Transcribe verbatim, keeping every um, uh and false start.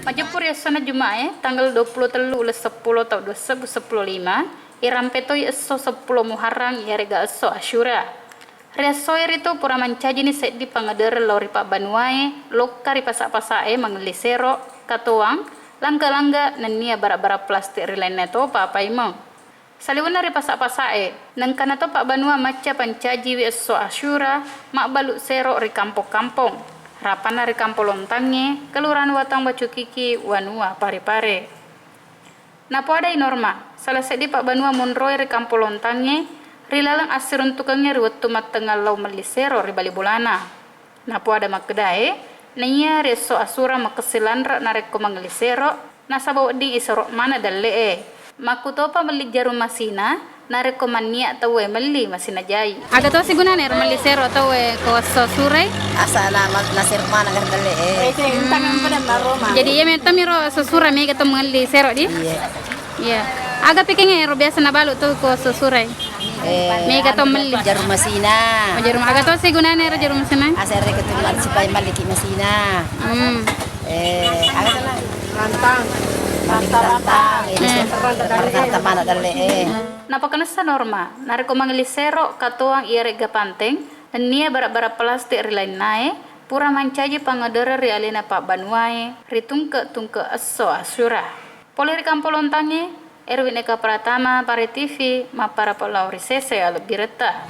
Majeppu ri essona Jumae, tanggal dua puluh tellu uleng seppulo taung dua sebbu seppulo lima, irampe toi esso seppulo Muharram, iyare'ga esso Asyura. Ri essoe ritu pura mancajini seddi pangedereng lao ri pabbanuae, lokka ri pasa-pasae mangelli sero, katoang, langga-langga, nennia bara-bara plastik ri lainna topa paimeng. Saliwenna ri pasa-pasae, nengkana to pabbanua macca pancajiwi esso Asyura, mabbalu sero ri kampong-kampong, rapanna ri Kampong Lontangnge, Kelurahan Watang Bacukiki, Wanua Pare-Pare. Napoadai Norma, sala seddi pabbanua monroe ri Kampong Lontangnge, ri laleng assiruntukengnge ri wettu mattengngang lao melli sero ri bali bolana. Napoada makkedae, naiya ri esso Asyura makessing lanre narekko mangelli sero, nasaba wedding isero maneng dalle'e. Makkutopa melli jarum masina, narekko mannia tauwe melli masina jai. Aga to sigunana ero melli sero tauwe ko esso Asyurai? Asa na, ma-, nasero maneng ero dalle'e. Jadi iya metto miro esso Asyura mega to melli sero di? Iya. Iya. Aga pikengnge ero biasa nabalu tu ko esso Asyurai? Eh, mega to anu, melli. Jarum masina. Oh, jarum. Aga to sigunana ero jarum masina? Asa rekko tu mal-, supaya malliki masina. Hmm. Eh, aga to na? Rantang. Malliki rantang. Eh, rantang maneng dalle'e. Napakanessa Norma, narekko mangelli sero, katoang iyare'ga panteng, nennia bara-bara plastik ri lainnae, pura mancaji pangedereng ri alena pabbanuae, ri tungke-tungke esso Asyura. Pole ri Kampong Lontangnge, Erwin Eka Pratama, Pare T V, mappara lao ri sese alebbiretta.